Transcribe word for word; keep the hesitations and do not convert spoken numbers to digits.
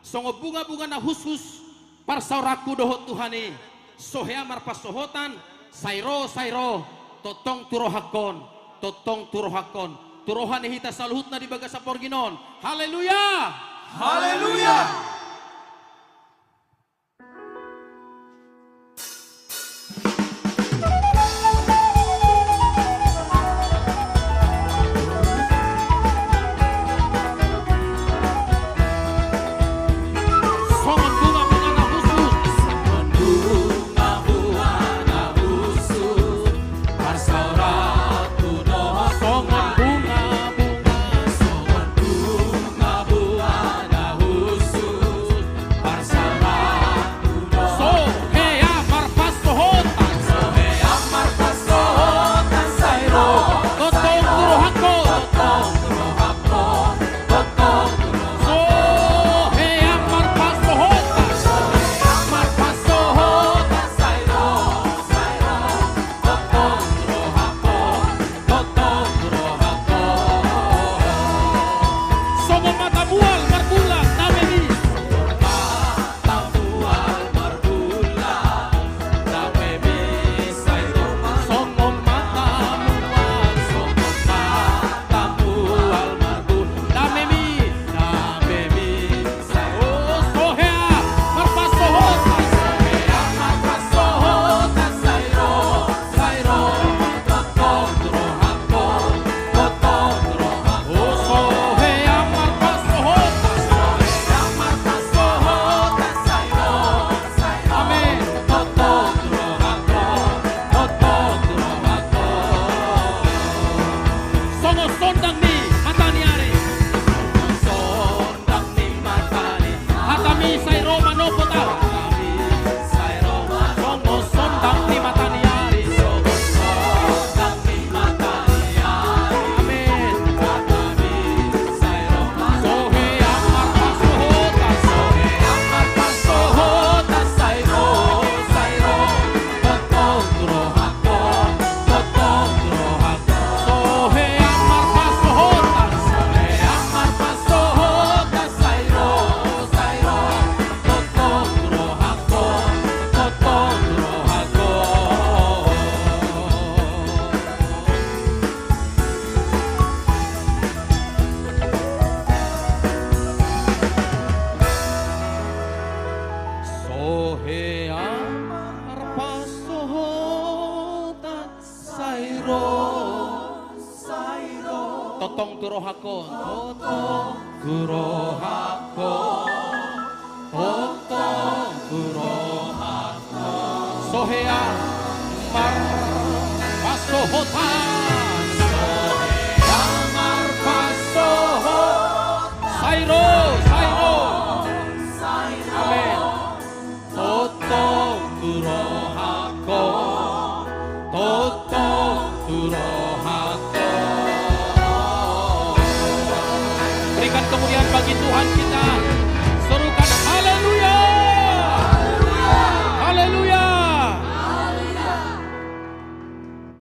Songon bunga-bunga na hushus parsaoranku dohot Tuhan i, so hea marpansohotan, sai ro, sai ro, tongtong tu rohangkon, tongtong tu rohangkon, tu roha ni hita saluhutna di bagasan porgin on. Haleluya! Haleluya! Songon bunga-bunga na hushus. Songon bunga-bunga na hushus. Parsaoranku dohot songon bunga-bunga. Songon bunga-bunga na hushus. Parsaoranku dohot. So hea marpansohotan. So hea marpansohotan sai ro. Tongtong tu rohangkon. Tongtong tu rohangkon. Tongtong tu rohangkon. So hea marpansohotan. So hea marpansohotan sai ro. Sai ro. Tongtong tu rohangkon. Tongtong tu rohangkon. Songon mata mual marbulan, dame mi. Songon mata mual marbulan, dame mi sai ro. Songon mata mual, songon mata mual marbulan, dame mi, dame mi. Songon sondang ni mata ni ari. Sondang ni mata ni ari. Hata mi sai ro manopot au. Hata mi sai ro manopot au. Songon sondang ni mata ni ari. Songon sondang ni mata ni ari. Amen. Hata mi sai ro manopot au. So hea marpansohotan. So hea marpansohotan sai ro, sai ro. Tongtong tu rohangkon, tongtong tu rohangkon. So hea marpansohotan. So hea marpansohotan. Sai ro, sai ro, tongtong tu rohangkon, tongtong tu rohangkon. So hea marpansohotan. Sai ro, sai ro. Tongtong tu rohangkon. Tongtong tu rohangkon. Tongtong tu rohangkon. So hea marpansohotan. So hea marpansohotan. Sai ro, sai ro. Amen. Tongtong tu rohangkon, tongtong tu rohangkon. Berikan kemuliaan bagi Tuhan kita.